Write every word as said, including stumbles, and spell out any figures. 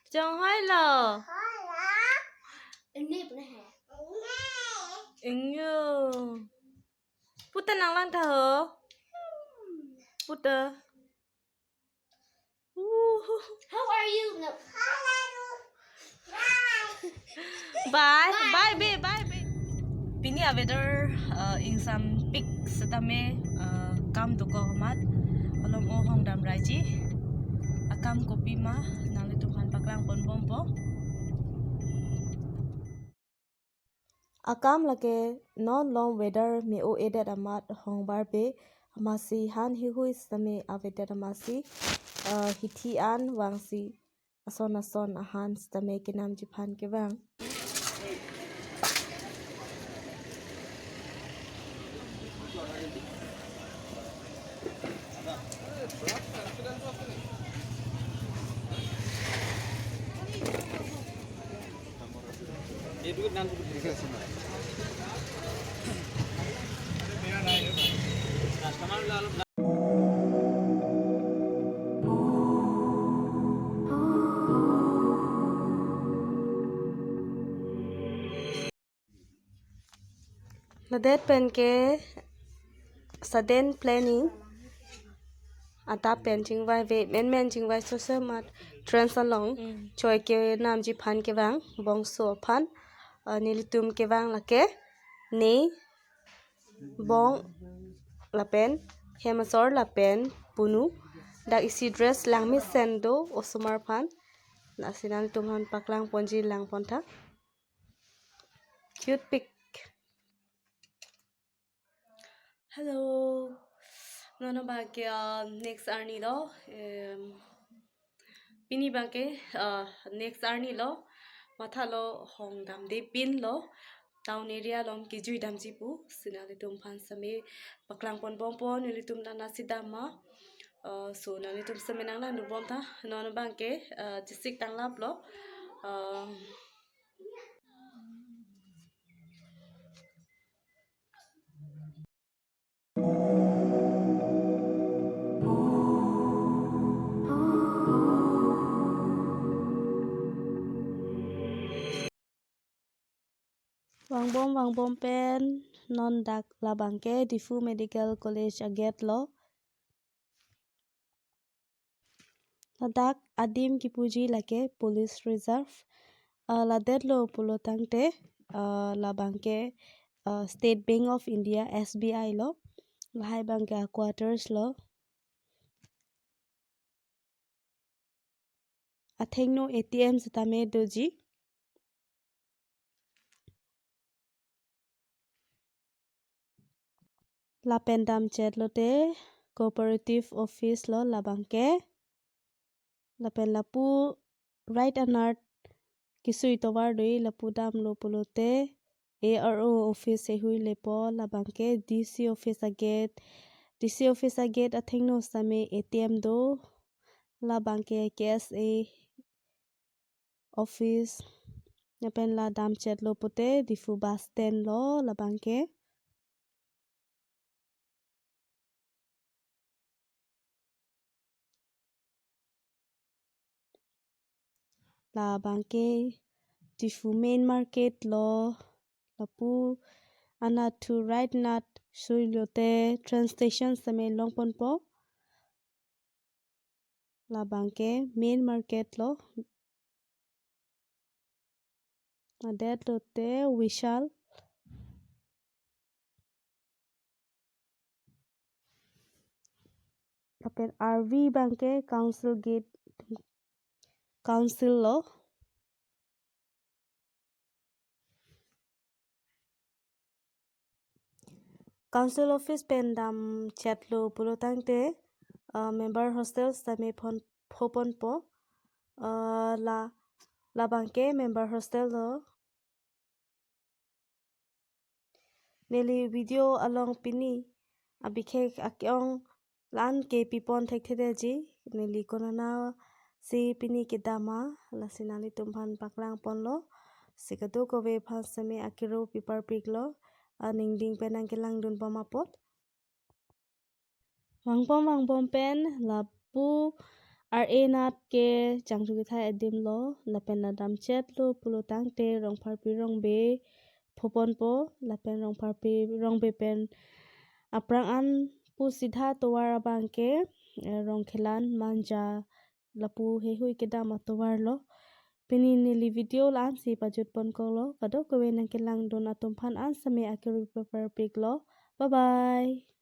Chonghoi lo. Ini pernah ya? Ingyo. Puta nanglang tha ho. Puta. How are you? No. Bye. Bye, be, bye, be. Pini a-weather, uh, ingsampik setame, uh, kam dokok amat. Alom o hongdam raji. Akam kopima, nanglitum aphan paklang ponbompo. Akam lake non long weather me-o-edet amat hongbarbe, amatsi han hihui setame avedet amatsi, eh, hithi an vangsi ason ason ahan setame kenamji aphan kevang. Ladet pen ke sudden planning adap pen chingvaive, menmen chingvai sose amat trans along, mm, choi kenamji aphan kevang, bongso aphan, eh, nelitum kevang lake, ne, bong, lapen hem asor lapen punu. Dak isi dress langmesen do osomar aphan. Lasi nanglitum aphan paklang ponji, lang pon tha. Cute pic. Hello. Non abang ke, uh, next arni lo. Em, pini abang ke, uh, next arni lo. Mathalo hongdamde pin lo. Town area along kejui damji pu. Si nanglitum aphan setame paklang ponbompo, nelitum nana si dam ma. Uh, so nanglitum setame nanglangdunbom tha. Non abang ke, uh, Jisik Tanglap lo. Uh, Vangbom vangbom pen non dak labang ke Diphu Medical College a-gate lo. Ladak adim kipuji lake police reserve. Ah, ladet lo pulo tangte, ah, labang ke, ah, State Bank of India, S B I lo. Lahai abang ke a-quarters lo. Athengno A T M setame doji. Lapen damchet lote cooperative office lo labang ke. Lapen lapu right anart kesui tovar do-i, lapu damlo pulote A R O office heihui lepo, labang ke D C office a-gate. D C office a-gate athengno setame A T M do. Labang ke K S A office. Lapen la damchet lo pute Diphu bus stand lo labang ke. Labang ke Diphu main market lo, lapu anat thu right anat sui lote train station setame longponpo. Labang ke main market lo. Ladet lote Vishal. Lapen arvi abang ke council gate, council lo. Council office pen damchet lo pulo tangte, ah, member hostel setame phone phoponpo, ah, la, labang ke member hostel lo. Neli video along pini abikhek akeong la-an ke pipon thekthedetji, neli konana si pini kedam ma, lasi nanglitum aphan paklang ponlo. Si kadokave aphan setame akero piparpiklo, aningding pen nangkelangdunbom apot. Vangbom vangbom pen lapu R A Nath ke Changchukithai adim lo, lapen adam chet lo pulo tangte Rongpharpi Rongbe phoponpo, lapen Rongpharpi Rongbe pen aphrang an pu sitha tovar abang ke, eh, Rongkhelan, Manja, lapu heihui kedam atovar lo. Pini neli video la-an si pajutpon kok lo. Kadokave nangkelangdun atum aphan an same akirui paparpik lo. Bye bye.